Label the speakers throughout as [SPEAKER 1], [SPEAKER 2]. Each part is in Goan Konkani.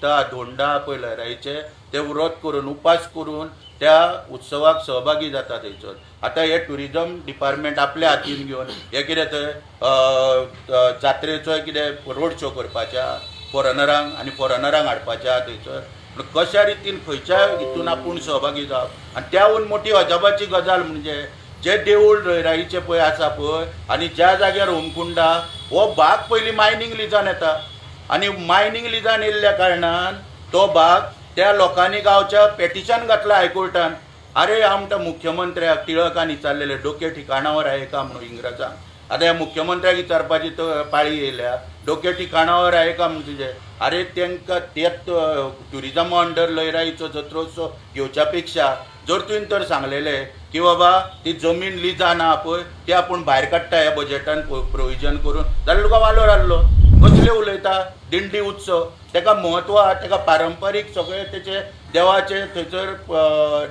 [SPEAKER 1] धोंडा पळय लयराईचे ते व्रत करून उपास करून त्या उत्सवाक सहभागी जाता थंयसर. आतां हे ट्युरिजम डिपार्टमेंट आपल्या हातीन घेवन हे कितें थंय जात्रेचो कितें रोड शो करपाच्या फॉरेनरांक आनी फॉरेनरांक हाडपाच्या थंयसर पूण कशा रितीन खंयच्या हितून आपूण सहभागी जावप. आनी त्याहून मोठी अजापाची गजाल म्हणजे जे देवूळ लयराईचें पळय आसा पळय आनी ज्या जाग्यार होमकुंडा हो भाग पयलीं मायनींग लिजान येता आनी मायनींग लिजान येयल्ल्या कारणान तो भाग त्या लोकांनी गांवच्या पेटिशन घातला हायकोर्टान. अरे हांव म्हणटा मुख्यमंत्र्याक टिळकान विचारलेले डोके ठिकाणावर आहे का म्हणून इंग्रजांक. आतां ह्या मुख्यमंत्र्याक विचारपाची पाळी येयल्या डोके ठिकाणावर आहे का म्हणून तुजे. अरे तांकां ते ट्युरिजमा अंडर लयराईचो जत्रोत्सव घेवच्या पेक्षा जर तुवें तर सांगलेलें की बाबा ती जमीन लिजान आहा पळय ती आपूण भायर काडटा ह्या बजेटान प्रोविजन करून जाल्यार तुका वालोर आहलो. कसले उलयता दिंडी उत्सव ताका म्हत्व आहा, ताका पारंपारीक सगळे तेचे देवाचे थंयसर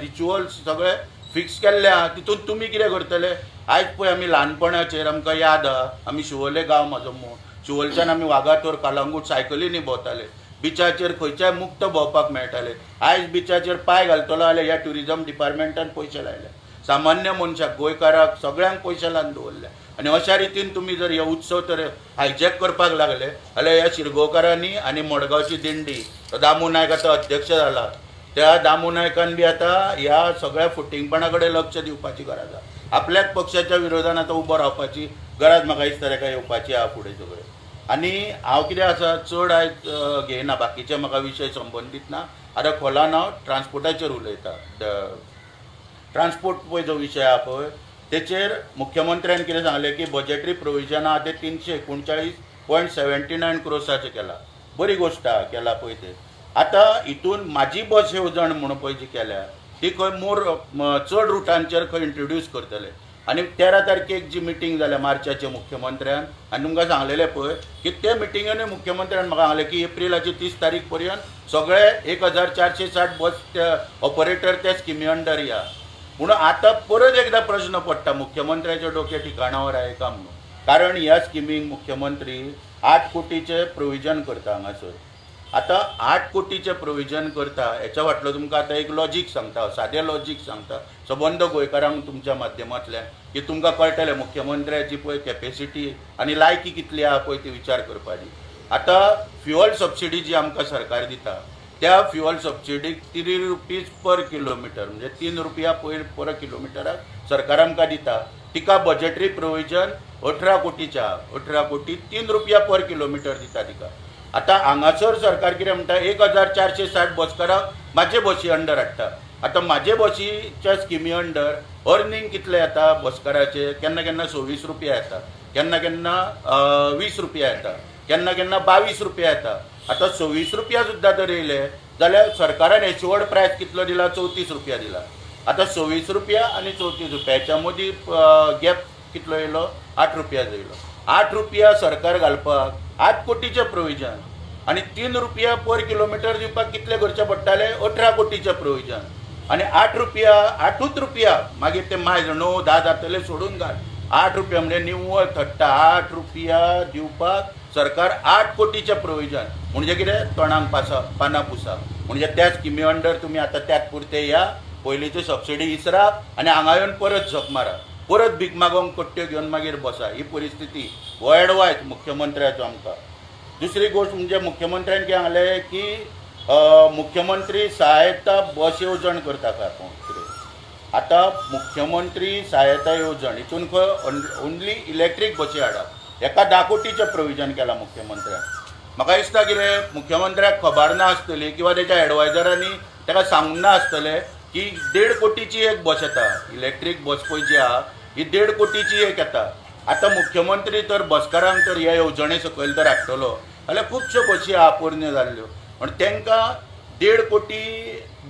[SPEAKER 1] रिच्युअल्स सगळे फिक्स केल्ले आहा, तितून तुमी कितें करतले. आयज पळय आमी ल्हानपणाचेर आमकां याद आहा, आमी शिवोले गांव म्हाजो मूळ, शिवोलच्यान आमी वागातोर कलंगूट सायकलींनी भोंवताले, बिचाचेर खंयच्याय मुक्त भोंवपाक मेळटाले. आयज बिचाचेर पांय घालतलो जाल्यार ह्या ट्युरिजम डिपार्टमेंटान पयशे लायले, सामान्य मनशाक गोंयकाराक सगळ्यांक पयशे लावन दवरले. आनी अशा रितीन तुमी जर हे उत्सव तर हायजॅक करपाक लागले जाल्यार ह्या शिरगांवकारांनी आनी मडगांवची दिंडी तो दामू नायक आतां अध्यक्ष जाला, त्या दामू नायकान बी आतां ह्या सगळ्या फुटिंगपणा कडेन लक्ष दिवपाची गरज आहा. आपल्याच पक्षाच्या विरोधान आतां उबो रावपाची गरज म्हाका दिसता ताका येवपाची आहा फुडें सगळें. आनी हांव कितें आसा चड आयज घेयना, बाकीचे म्हाका विशय संबंदीत ना. आतां खोलान हांव ट्रान्सपोर्टाचेर उलयता. ट्रान्सपोर्ट पळय जो विशय आहा पळय तेचेर मुख्यमंत्र्यान कितें सांगलें की बजेटरी प्रोविजन आहा तें 339.79 क्रोर्साचें केलां, बरी गोश्ट आहा केला पळय तें. आतां हितून म्हाजी बस येवजण म्हणून पळय जी केल्या ती खंय मोर चड रुटांचेर खंय इंट्रोड्यूस करतले. आनी 13 तारखेक जी मिटींग जाल्या मार्चाचे मुख्यमंत्र्यान आनी तुमकां सांगलेलें पळय की ते मिटिंगेनूय मुख्यमंत्र्यान म्हाका सांगलें की एप्रिलाची 30 तारीख पर्यंत सगळे 1460 बस ऑपरेटर त्या स्किमी अंडर या. पूण आतां परत एकदां प्रश्न पडटा मुख्यमंत्र्याचे डोके ठिकाणावर आहे का म्हणून, कारण ह्या स्किमींक मुख्यमंत्री 8 कोटीचें प्रोविजन करता हांगासर. आतां 8 कोटीचें प्रोविजन करता हेच्या फाटलो तुमकां आतां एक लॉजीक सांगता, सादें लॉजीक सांगता सबंद गोंयकारांक तुमच्या माध्यमांतल्यान की तुमकां कळटलें मुख्यमंत्र्याची पळय कॅपेसिटी आनी लायकी कितली आहा पळय ती विचार करपाची. आतां फ्युअल सबसिडी जी आमकां सरकार दिता त्या फ्युअल सबसिडीक 3 रुपीज पर किलोमिटर म्हणजे 3 रुपया पर किलोमिटराक सरकार आमकां दिता. तिका बजेटरी प्रोविजन 18 कोटीच्या 18 कोटी 3 रुपया पर किलोमिटर दिता तिका. आतां हांगासर सरकार कितें म्हणटा 1460 बसकारांक म्हाजे बसी अंडर हाडटा. आतां म्हाजे बसीच्या स्किमी अंडर अर्निंग कितलें येता बसकाराचें, केन्ना केन्ना 26 रुपया येता, केन्ना केन्ना 20 रुपया येता, केन्ना केन्ना 22 रुपया येता. आतां 26 रुपया सुद्दां जर येयले जाल्यार सरकारान एश्युअर्ड प्रायस कितलो दिला, 34 रुपया दिला. आतां 26 रुपया आनी 34 रुपया हेच्या मदीं गॅप कितलो येयलो, 8 रुपया येयलो. 8 रुपया सरकार घालपाक 8 कोटीचें प्रोविजन आनी 3 रुपया पर किलोमिटर दिवपाक कितले करचे पडटाले, 18 कोटीचें प्रोविजन. आनी 8 रुपया 8 रुपया मागीर ते मायज 9 10 जातले सोडून घाल, 8 रुपया म्हणजे निव्वळ थट्टा. 8 रुपया दिवपाक सरकार 8 कोटीचें प्रोविजन म्हणजे कितें तोंडाक पासा पानां पुसा म्हणजे त्या स्किमी अंडर तुमी आतां त्याच पुरते या पयलींची सबसिडी इसरा आनी हांगा येवन परत झक मारा, परत भीक मागोवंक कट्ट्यो घेवन मागीर बसा. ही परिस्थिती हो एडवायज मुख्यमंत्र्याचो आमकां. दुसरी गोश्ट म्हणजे मुख्यमंत्र्यान कितें सांगलें की मुख्यमंत्री सहायता बस येवजण करता काय कोण कितें. आतां मुख्यमंत्री सहायता येवजण हितून खंय ओन्ली इलेक्ट्रीक बसी हाडप हेका 10 कोटीचें प्रोविजन केलां मुख्यमंत्र्यान. म्हाका दिसता कितें मुख्यमंत्र्याक खबर ना आसतली किंवा तेच्या एडवायजरांनी ताका सांगूंक ना आसतलें की 1.5 कोटीची एक बस येता, इलेक्ट्रीक बस पळय जी आहा ही 1.5 कोटीची एक येता. आतां मुख्यमंत्री तर बसकारांक तर ह्या येवजणे सकयल तर हाडटलो जाल्यार खुबश्यो बसी आहा पोरण्यो जाल्ल्यो, पूण तांकां 1.5 कोटी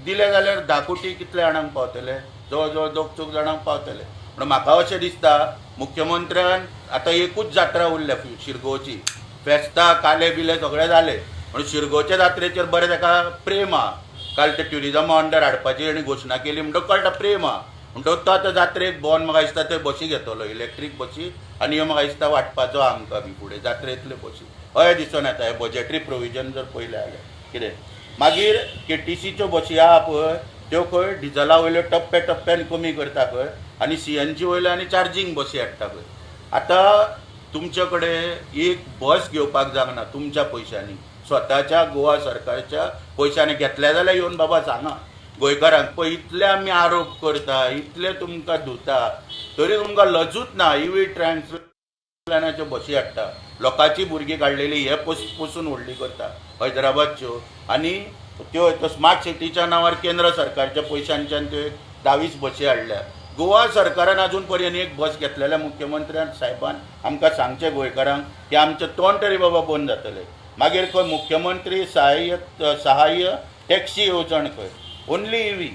[SPEAKER 1] दिले जाल्यार 10 कोटी कितले जाणांक पावतले, जवळ जवळ 2 चौग जाणांक पावतले. पूण म्हाका अशें दिसता मुख्यमंत्र्यान आतां एकूच जात्रा उरल्या शिरगोवची, फेस्तां काले बिले सगळे जाले, पूण शिरगोवच्या जात्रेचेर बरें ताका प्रेम आहा. काल ते ट्युरिजमा अंडर हाडपाची आनी घोशणा केली म्हणटकच कळटा प्रेम आहा, म्हणटकच तो आतां जात्रेक भोंवन म्हाका दिसता थंय बसी घेतलो, इलेक्ट्रीक बसी, आनी ह्यो म्हाका दिसता वांटपाचो आमकां बी फुडें जात्रेंतल्यो बसी अशें दिसून येता. हें बजेटरी प्रोविजन जर पळयलें जाल्यार. कितें. मागीर केटीसीच्यो बशी आहा पळय त्यो खंय डिजला वयल्यो टप्प्या टप्प्यान कमी करता खंय आनी सीएनजी वयल्यो आनी चार्जींग बसी हाडटा खंय. आतां तुमचे कडेन एक बस घेवपाक जायना तुमच्या पयशांनी, स्वताच्या गोवा सरकारच्या पयशांनी घेतल्या जाल्यार येवन बाबा सांगा गोंयकारांक. पळय इतले आमी आरोप करता, इतले तुमकां धुता, तरी तुमकां लजूच ना. इवी ट्रान्सलायनाच्यो बसी हाडटा, लोकांची भुरगीं काडलेली हे पोसून व्हडली करता हैदराबादच्यो, आनी त्यो स्मार्ट सिटीच्या नांवार केंद्र सरकारच्या पयशांच्यान त्यो 10-20 बसी हाडल्या. गोवा सरकारान अजून पर्यंत एक बस घेतलेल्या मुख्यमंत्र्यान साहेबान आमकां सांगचें गोंयकारांक की आमचें तोंड तरी बाबा बंद जातलें. मागीर खंय मुख्यमंत्री सहाय्य टॅक्सी येवजण खंय, ओन्ली इवी,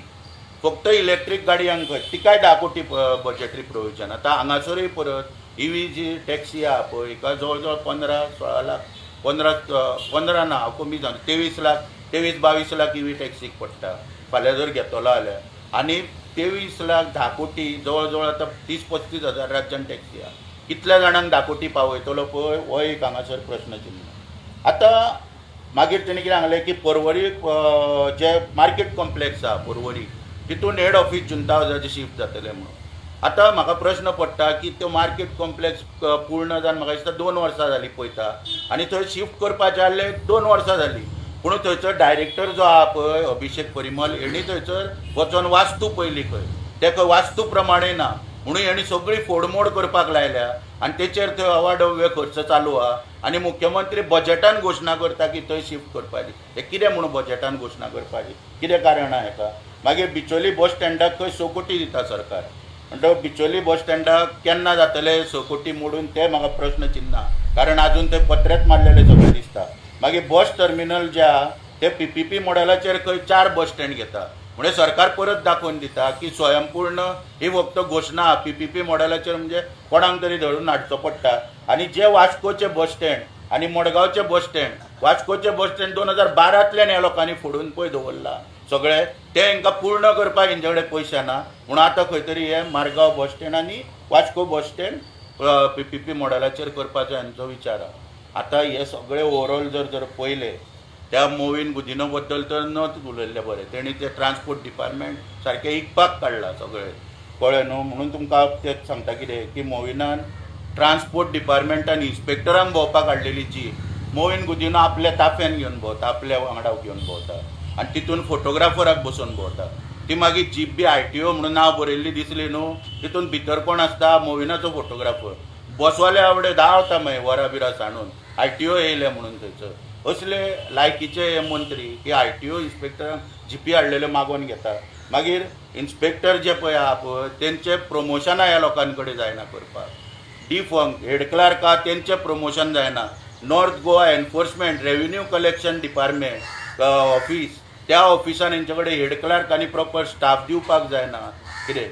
[SPEAKER 1] फक्त इलेक्ट्रीक गाडयांक खंय, तिकाय 10 कोटी बजेटरी प्रोविजन. आतां हांगासरूय परत इवी जी टॅक्सी आहा पळय हिका जवळ जवळ 15-16 लाख, 15 ना हांव कमी जावन 23 लाख, 23-22 लाख इवी टॅक्सीक पडटा फाल्यां जर घेतलो जाल्यार. आनी 23 लाख 10 कोटी जवळ जवळ आतां 30-35 हजार राज्यान टॅक्सी आहा, कितल्या जाणांक 10 कोटी पावयतलो पळय हो एक हांगासर प्रश्नचिन्ह. आतां मागीर तेणी कितें सांगलें की पर्वरी जे मार्केट कॉम्प्लेक्स आहा पर्वरी तितून हेड ऑफीस जुंता हावजाचें शिफ्ट जातलें म्हणून. आतां म्हाका प्रश्न पडटा की त्यो मार्केट कॉम्प्लेक्स पूर्ण जावन म्हाका दिसता 2 वर्सां जालीं पळयता, आनी थंय शिफ्ट करपाचें आहलें 2 वर्सां जालीं, पूण थंयचो डायरेक्टर जो आहा पळय अभिषेक परिमल हेणी थंयसर वचोन वास्तू पळयली खंय, ते खंय वास्तू प्रमाणे ना म्हणून हेणी सगळी फोडमोड करपाक लायल्या आनी तेचेर थंय अवाढव्य खर्च चालू आहा. आनी मुख्यमंत्री बजेटान घोशणा करता की थंय शिफ्ट करपाची, हें कितें म्हणून बजेटान घोशणा करपाची कितें कारण आहा हेका. मागीर बिचोली बस स्टँडाक खंय 6 कोटी दिता सरकार, म्हणटकच बिचोली बस स्टँडाक केन्ना जातले 6 कोटी मोडून ते म्हाका प्रश्न चिन्ह, कारण आजून थंय पत्रेच मारलेले सगळें दिसता. मागीर बस टर्मिनल जे आहा ते पीपीपी मॉडेलाचेर खंय 4 बस स्टँड घेता, म्हणजे सरकार परत दाखोवन दिता की स्वयंपूर्ण ही फक्त घोशणा पीपीपी मॉडेलाचेर म्हणजे कोणाक तरी धरून हाडचो पडटा. आनी जे वास्कोचे बस स्टँड आनी मडगांवचे बस स्टँड, वास्कोचे बस स्टँड 2012तल्यान ह्या लोकांनी फोडून पळय दवरला सगळे, ते हांकां पूर्ण करपाक हेंचे कडेन पयशे ना म्हणून आतां खंय तरी हे मारगांव बस स्टँड आनी वास्को बस स्टँड पीपीपी मॉडेलाचेर करपाचो हांचो विचार आहा. आतां हे सगळे ओवरऑल जर जर पळयले त्या मोविन गुदिन्हो बद्दल तर नच उलयल्लें बरें, तेणी ते ट्रान्सपोर्ट डिपार्टमेंट सारकें इकपाक काडलां सगळें, कळ्ळें न्हू. म्हणून तुमकां तें सांगता कितें की मोविनान ट्रान्सपोर्ट डिपार्टमेंटान इन्स्पेक्टरांक भोंवपाक हाडलेली जी मोविन गुदिन्हो आपल्या ताफ्यान घेवन भोंवता, आपल्या वांगडा घेवन भोंवता आनी तितून फोटोग्राफराक बसोवन भोंवता. ती मागीर जीप बी आरटीओ म्हणून नांव बरयल्ली दिसली न्हू, तितून भितर कोण आसता मोविनाचो फोटोग्राफर, बसवाले आवडे धांवता मागीर वरां बिरां सांडून आरटीओ येयले म्हणून थंयसर. असले लायकीचे हे मंत्री की आरटीओ इन्स्पेक्टरांक जीपी हाडलेल्यो मागोवन घेता. मागीर इन्स्पेक्टर जे पळय आहा पळय तेंचे प्रमोशनां ह्या लोकां कडेन जायना करपाक, डिफंक हेड क्लार्क आहा तेंचें प्रमोशन जायना, North Goa enforcement revenue collection department office त्या ऑफिसान हेंचे कडेन हेड क्लार्क आनी प्रॉपर स्टाफ दिवपाक जायना. कितें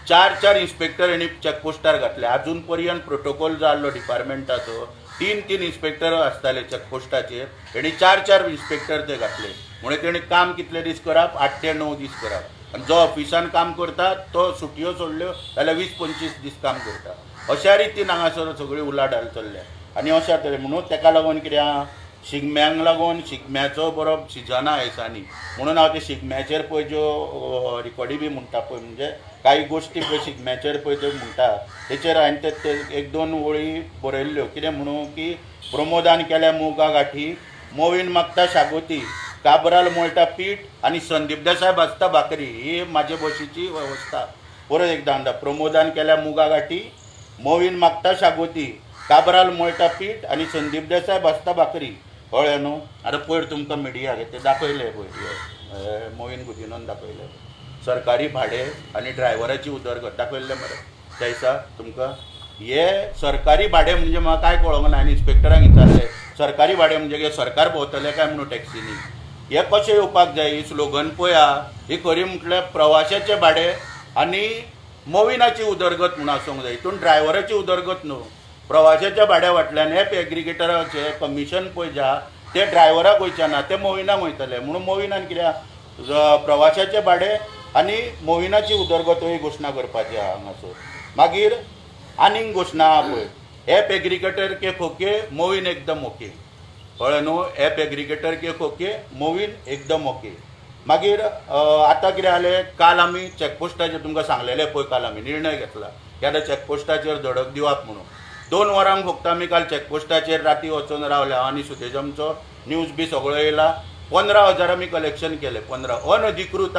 [SPEAKER 1] 4-4 इन्स्पेक्टर हेणी चॅकपोस्टार घातले, आजून पर्यंत प्रोटोकॉल जाल्लो डिपार्टमेंटाचो 3-3 इन्स्पेक्टर आसताले चॅकपोस्टाचेर, हेणी 4-4 इन्स्पेक्टर ते घातले. म्हणून तेणी काम कितले दीस करप, 8 ते 9 दीस करप, आनी जो ऑफिसान काम करता तो सुटयो सोडल्यो जाल्यार 20-25 दीस काम करता. अशा रितीन हांगासर सगळी उलाढाल चल्ल्या आनी अशा तरेन म्हणून तेका लागून कितें आहा शिगम्यांक लागून शिगम्याचो बरो सिजन आहा दिसांनी, म्हणून हांव ते शिगम्याचेर पळय ज्यो रिकॉर्डी बी म्हणटा पळय, म्हणजे कांय गोश्टी पळय शिगम्याचेर पळय त्यो म्हणटा तेचेर हांवें ते 1-2 ओळी बरयल्ल्यो. कितें म्हणून की प्रमोदान केल्या मुगा गांठी, मोवीन मागता शागोती, काबराल मोळटा पीठ आनी संदीप देसाय भाजता भाकरी, ही म्हाजे बशीची वेवस्था. परत एकदां म्हणटा, प्रमोदान केल्या मुगा गांठी, मोवीन मागता शागोती, काबराल मोळटा पीठ आनी संदीप देसाय भाजता भाकरी. कळ्ळें न्हू. आतां पयर तुमकां मिडियाक ते दाखयलें पयर मोविन गुदिन्होन दाखयलें सरकारी भाडें आनी ड्रायव्हराची उदरगत दाखयल्लें मरे त्या दिसा तुमकां. हे सरकारी भाडें म्हणजे म्हाका कांय कळोंक ना, आनी इन्स्पेक्टरांक विचारलें सरकारी भाडें म्हणजे कितें सरकार भोंवतलें काय म्हणून टॅक्सीनी, हे कशें येवपाक जाय. ही स्लोगन पळया ही खरी म्हटल्यार प्रवाशाचें भाडें आनी मोविनाची उदरगत म्हणून आसूंक जाय, हितून ड्रायव्हराची उदरगत न्हू. प्रवाशाच्या भाड्या फाटल्यान एप एग्रिगेटराचें कमिशन पळय जे आहा ते ड्रायव्हराक वयचें ना, ते मोविनाक वयतले. म्हणून मोविनान कित्याक प्रवाशाचें भाडें आनी मोविनाची उदरगत ही घोशणा करपाची आहा हांगासर. मागीर आनीक घोशणा आहा पळय, एप एग्रिगेटर के खोके मोविन एकदम ओके. कळ्ळें न्हू. एप एग्रिगेटर एक ओके, मोवीन एकदम ओके. मागीर आतां कितें जालें, काल आमी चॅकपोस्टाचेर तुमकां सांगलेलें पळय, काल आमी निर्णय घेतला की आतां चॅकपोस्टाचेर धडक दिवप म्हणून. 2 वरांक फक्त आमी काल चॅकपोस्टाचेर राती वचून रावले. हांव आनी सुदेश आमचो न्यूज बी सगळो येयला. 15,000 आमी कलेक्शन केलें. 15 अनधिकृत.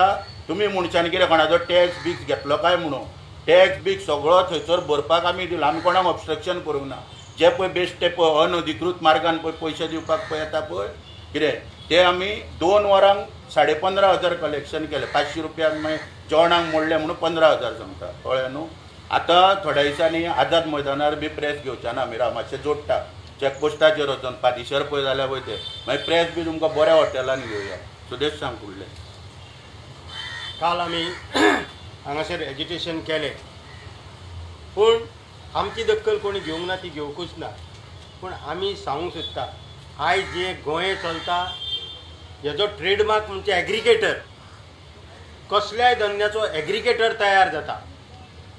[SPEAKER 1] तुमी म्हणच्यान कितें कोणाचो टॅक्स बिक्स घेतलो काय म्हणून, टॅक्स बिक्स सगळो थंयसर भरपाक आमी दिलो. आमी कोणाक ऑबस्ट्रक्शन करूंक ना. जे पळय बेश्टे पळय अनधिकृत मार्गान पळय पयशे दिवपाक पळय येता पळय कितें ते आमी 2 वरांक 15,500 कलेक्शन केलें. 500 रुपया मागीर जेवणाक मोडले म्हणून 15,000 सांगता. कळ्ळें न्हू. आतां थोड्या दिसांनी आझाद मैदानार बी प्रेस घेवचे ना आमी, मातशें जोडटा चॅकपोस्टाचेर वचोन पादिशर पळय जाल्यार पळय ते मागीर प्रेस बी तुमकां बऱ्या हॉटेलान घेवया. सुदेश सांग फुडलें.
[SPEAKER 2] काल आमी हांगासर एजिटेशन केलें, पूण आमची दखल कोणी घेवंक ना, ती घेवंकूच ना. पूण आमी सांगूंक सोदता, आयज जें गोंय चलता हेजो ट्रेडमार्क म्हणजे एग्रिगेटर. कसल्याय धंद्याचो एग्रिगेटर तयार जाता.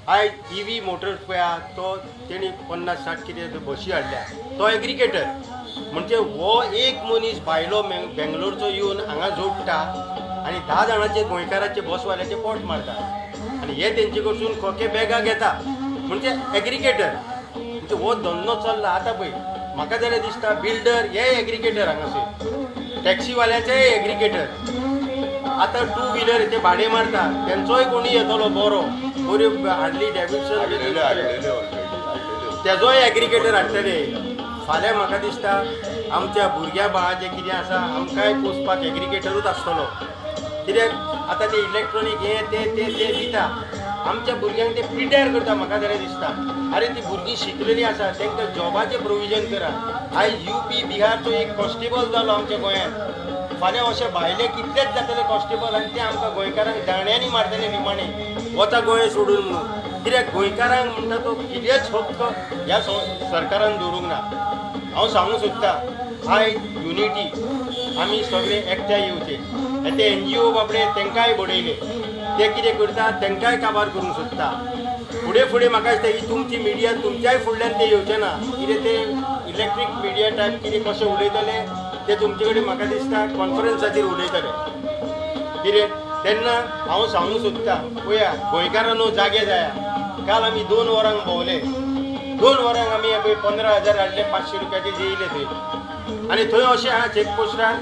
[SPEAKER 2] आयज ई व्ही मोटर्स पळया, तो तेणी 50-60 कितें बशी हाडल्या, तो एग्रिगेटर. म्हणजे हो एक मनीस भायलो बेंगलोरचो येवन हांगा जोडटा आनी 10 जाणांचे गोंयकाराचे बसवाल्याचे पोट मारता आनी हे तेंचे कडसून खोके बॅगां घेता. म्हणजे एग्रिगेटर म्हणजे हो धंदो चल्ला. आतां पळय म्हाका जाल्यार दिसता बिल्डर हे एग्रिगेटर, हांगासर टॅक्सीवाल्याचेय एग्रिगेटर. आतां 2 व्हिलर ते भाडें मारता, तेंचोय कोणी येतलो बरो बऱ्यो हाडली डेविडसन तेजोय एग्रिगेटर हाडटले. फाल्यां म्हाका दिसता आमच्या भुरग्या बाळाचें कितें आसा आमकांय पोसपाक एग्रिगेटरूच आसतलो. कित्याक आतां ते इलेक्ट्रॉनीक हें ते ते ते दिता आमच्या भुरग्यांक, ते पिड्ड्यार करता. म्हाका जाल्यार दिसता आरे ती भुरगीं शिकलेलीं आसा, तांकां जॉबाचें प्रोविजन करा. आयज यूपी बिहारचो एक कॉन्स्टेबल जालो आमच्या गोंयांत, फाल्यां अशे भायले कितलेच जातले कॉन्स्टेबल आनी ते आमकां गोंयकारांक दांड्यांनी मारतले निमाणे वता गोंय सोडून म्हणून. कित्याक गोंयकारांक म्हणटा तो कितेंच हक्क ह्या सरकारान दवरूंक ना. हांव सांगूंक सोदता, आयज युनिटी आमी सगळे एकठांय येवचे. ते एनजीओ बाबडे तांकांय बडयले, ते कितें करता तांकांय काबार करूंक सोदता. फुडें फुडें म्हाका दिसता ही तुमची मिडिया तुमच्याय फुडल्यान ते येवचे ना. कितें ते इलेक्ट्रीक मिडिया टायप कितें कशें उलयतले ते तुमचे कडेन म्हाका दिसता कॉन्फरन्साचेर उलयतले कितें. तेन्ना हांव सांगूंक सोदता, पळया गोंयकारांनो जागे जाया. काल आमी 2 वरांक भोंवले, 2 वरांक आमी पळय 15,000 हाडले, 500 रुपयाचे जेयले थंय. आनी थंय अशें आहा चॅकपोस्टार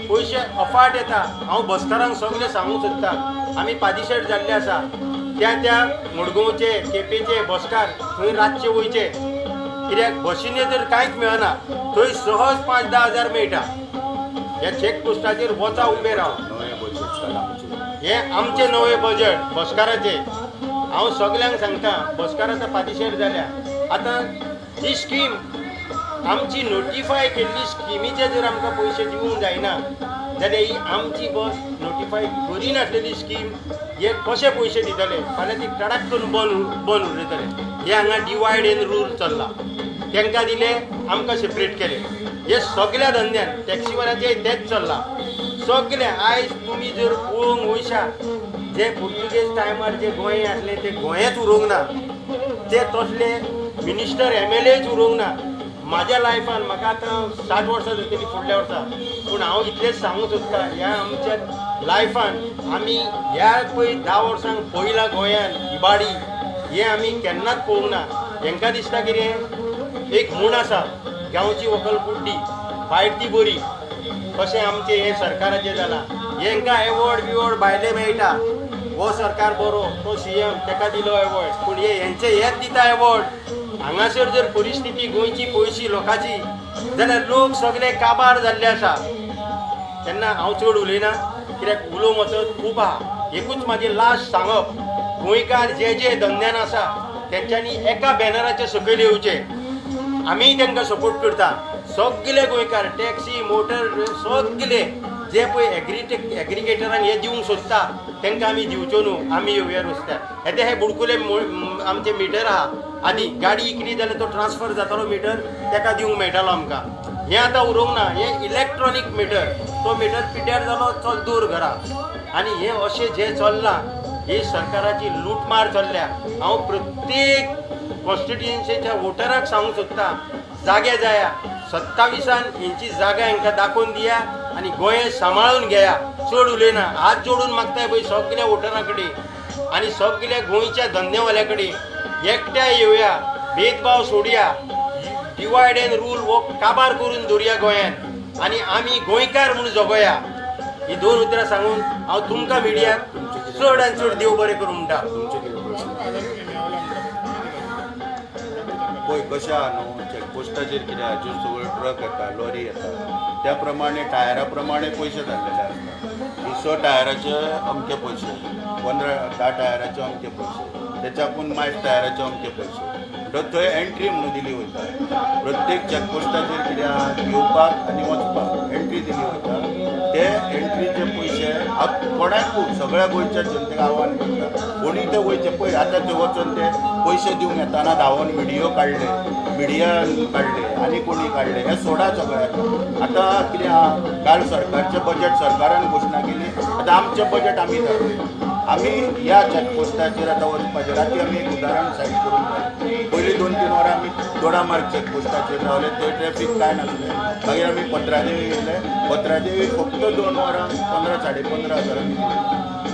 [SPEAKER 2] पयशे अफाट येता. हांव बसकारांक सगळें सांगूंक सोदता, आमी पादिशेट जाल्ले आसा, त्या त्या मडगांवचे केपेंचे बसकार थंय रातचे वयचे. कित्याक बशींनी जर कांयच मेळना थंय सहज 5-10 हजार मेळटा. ह्या चॅकपोस्टाचेर वचा उबे राव. हें आमचें नवें बजट बसकाराचें. हांव सगल्यांक सांगता, बसकार आतां पादिशेर जाल्या. आतां ही स्कीम आमची नोटिफाय केल्ली स्किमीचे जर आमकां पयशे दिवंक जायना जाल्यार ही आमची बस नोटिफाय करिनासलेली स्कीम हे कशे पयशे दितले? फाल्यां ती टडाक करून बंद उरयतले. हे हांगा डिवायड एंड रूल चल्ला. तांकां दिले, आमकां सेपरेट केले. हे सगल्या धंद्यान टॅक्सीवाल्याचें तेंच चल्लां सगळें. आयज तुमी जर पळोवंक वयशात, जे पुर्तुगेज टायमार जे गोंय आसले ते गोंयच उरोवंक ना, ते तसले मिनिस्टर एमएलएच उरोवंक ना. म्हाज्या लायफान म्हाका आतां 60 वर्सां जातलीं फुडल्या वर्सा, पूण हांव इतलेंच सांगूंक सोदता, ह्या आमच्या लायफान आमी ह्या पळय 10 वर्सांक पयला गोंयान इबाडी हें आमी केन्नाच पळोवंक ना. हेंकां दिसता कितें एक म्हूण आसा, गांवची व्हंकल कुड्डी भायर ती बरी. कशें आमचें हें सरकाराचें जालां, हेंकां एवॉर्ड बिवॉर्ड भायले मेळटा, हो सरकार बरो, तो सीएम ताका दिलो एवॉर्ड, पूण हे हेंचे हेच दिता एवॉर्ड. हांगासर जर परिस्थिती गोंयची पयशी लोकांची जाल्यार लोक सगळे काबार जाल्ले आसा. तेन्ना हांव चड उलयना, कित्याक उलोवंक वचत खूब आहा. एकूच म्हाजें लास्ट सांगप, गोंयकार जे जे धंद्यान आसा तेंच्यांनी एका बॅनराचे सकयल येवचे. आमीय तांकां सपोर्ट करता. सगळे गोंयकार टॅक्सी मोटर सगळे जे पळय एग्रिगेटरांक हे दिवंक सोदता तांकां आमी दिवच्यो न्हू. आमी येवया रस्त्यार. येते हे बुडकुले आमचे मिटर आहा, आदी गाडी इकली जाल्यार तो ट्रान्सफर जातालो मिटर, ताका दिवंक मेळटालो आमकां. हें आतां उरोवंक ना, हें इलेक्ट्रॉनीक मिटर, तो मिटर पिड्ड्यार जालो, चल दूर घरा. आनी हें अशें जें चल्लां ही सरकाराची लुटमार चल्ल्या. हांव प्रत्येक कॉन्स्टिट्युएन्सीच्या वोटराक सांगूंक सोदता, जागे जाया, 27 हेंची जागा हेंकां दाखोवन दिया आनी गोंय सांबाळून घेया. चड उलयना, हात जोडून मागताय पळय सगल्या वोटरा कडेन आनी सगल्या गोंयच्या धंदेवाल्या कडेन, एकट्या येवया, भेदभाव सोडया, डिवायड एंड रूल हो काबार करून दवरुया गोंयांत आनी आमी गोंयकार म्हूण जगोया. ही 2 उतरां सांगून हांव तुमकां मिडियाक चड आनी चड देव बरें करूं म्हणटा.
[SPEAKER 1] पळय कशें आहा न्हू, चॅकपोस्टाचेर कितें आहा, ज्यो सगळ्यो ट्रक येता, लॉरी येता, त्या प्रमाणे टायरा प्रमाणे पयशे धाडलेले आसता. 100 टायराचे अमके पयशे, 15-10 टायराचे अमके पयशे, तेच्याकून मायज टायराचे अमके पयशे. म्हणटकच थंय एंट्री म्हणून दिली वयता. प्रत्येक चॅकपोस्टाचेर कितें आहा, येवपाक आनी वचपाक एंट्री दिली वयता. ते एंट्रीचे पयशे हांव कोणाकूय सगळ्या गोंयच्या जनतेक आव्हान करता, कोणी ते वयचे पळय आतां ते वचून ते पयशे दिवंक येताना धांवोन व्हिडियो काडले, मिडियान काडले आनी कोणी काडले, हें सोडा सगळ्यांक. आतां कितें आहा, काल सरकारचें बजेट सरकारान घोशणा केली, आतां आमचें बजेट आमी थारयलें. आमी ह्या चॅकपोस्टाचेर आतां वचपाचें. राती आमी एक उदाहरण सायड करून पयलीं 2-3 वरां आमी दोडामार्ग चॅकपोस्टाचेर रावले, थंय ट्रॅफीक कांय नासलें. मागीर आमी पत्रादेवी येयले, पत्रादेवी फक्त 2 वरां 15-15.5 हजारांनी.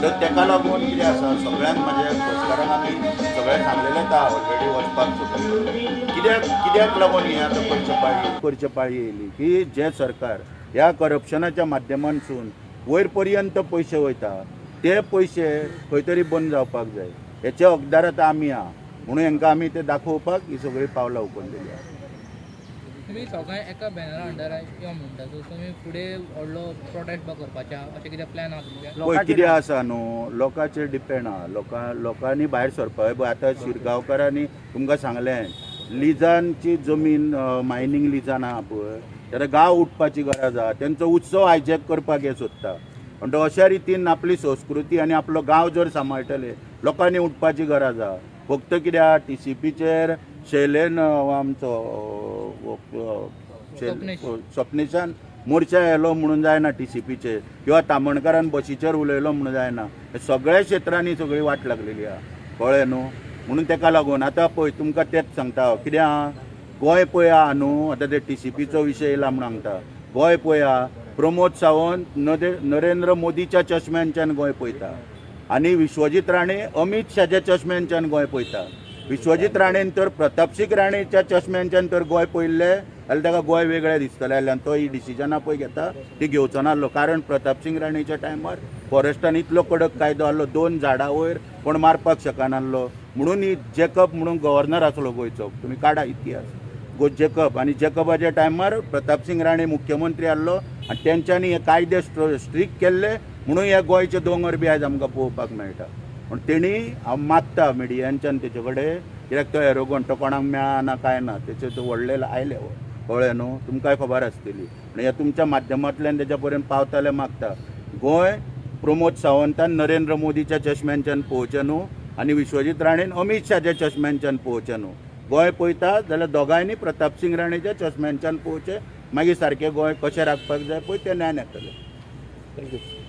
[SPEAKER 1] तर तेका लागून कितें आसा, सगळ्यांक म्हाज्या बसकारांक आमी सगळें सांगलेलेंच आहा ऑलरेडी वचपाक सुद्दां. कित्याक लागून हें आतां करचे पाळी येयली की जें सरकार ह्या करप्शनाच्या माध्यमांतसून वयर पर्यंत पयशे वयता ते पयशे खंय तरी बंद जावपाक जाय. हेचे हकदार आतां आमी आहा, म्हणून हेंकां आमी ते दाखोवपाक ही सगळीं पावलां उखललेली आहा.
[SPEAKER 3] तुमी सगळें एका बॅनरा अंडर यो म्हणटा, सो तुमी फुडें व्हडलो प्रोटेस्ट बा करपाचें अशें कितें प्लॅन आहा तुमचें?
[SPEAKER 1] पळय कितें आसा न्हू, लोकांचेर डिपेंड आहा. लोकांनी भायर सरपाक जाय. आतां शिरगांवकारांनी तुमकां सांगलें, लिजांची जमीन मायनींग लिजान आहा पळय, जाल्यार गांव उठपाची गरज आहा. तेंचो उत्सव हायजॅक करपाक हे सोदता. म्हणटा अशा रितीन आपली संस्कृती आनी आपलो गांव जर सांबाळटले, लोकांनी उठपाची गरज आहा. फक्त कित्याक टीसीपीचेर शैलेन आमचो स्वप्नेशान मोर्चा येयलो म्हणून जायना टीसीपीचेर, किंवा तामणकारान बशीचेर उलयलो म्हणून जायना. सगळ्या क्षेत्रांनी सगळी वाट लागलेली आहा, कळ्ळें न्हू. म्हणून तेका लागून आतां पळय तुमकां तेंच सांगता हांव, कितें आहा गोंय पळय आहा न्हू, आतां ते टीसीपीचो विशय येयला म्हूण सांगता. गोंय पळय आहा, प्रमोद सावंत नरेंद्र मोदीच्या चश्म्यांच्यान गोंय पळयता आनी विश्वजीत राणे अमीत शाहच्या चश्म्यांच्यान गोंय पळयता. विश्वजीत राणेन तर प्रतापसिंग राणेच्या चश्म्यांच्यान तर गोंय पळयल्लें जाल्यार ताका गोंय वेगळें दिसतलें आसलें. आनी तो ही डिसिजनां पळय घेता ती घेवचो नासलो, कारण प्रतापसिंग राणेच्या टायमार फॉरेस्टान इतलो कडक कायदो आहलो, 2 झाडां वयर कोण मारपाक शकनासलो. म्हणून ही जेकब म्हणून गव्हर्नर आसलो गोंयचो, तुमी काडा इतिहास, जेकब, आनी जेकबाच्या टायमार प्रतापसिंग राणे मुख्यमंत्री आहलो आनी तेंच्यांनी हे कायदे स्ट्रीक केल्ले, म्हणून हे गोंयचे दोंगर बी आयज आमकां पळोवपाक मेळटा. पूण तेणी हांव मागता मिडियांच्यान तेचे कडेन, कित्याक तो एरोगंट, तो कोणाक मेळना कांय ना, तेचे तो व्हडले आयले, कळ्ळें न्हू, तुमकांय खबर आसतली. आनी ह्या तुमच्या माध्यमांतल्यान तेच्या पर्यंत पावताले मागता, गोंय प्रमोद सावंतान नरेंद्र मोदीच्या चश्म्यांच्यान पळोवचें न्हू आनी विश्वजीत राणेन अमीत शाहच्या चश्म्यांच्यान पळोवचें न्हू. गोंय पळयता जाल्यार दोगांयनी प्रतापसिंग राणेच्या चश्म्यांच्यान पळोवचें, मागीर सारकें गोंय कशें राखपाक जाय पळय तें ज्ञान येतलें.
[SPEAKER 3] Thank you.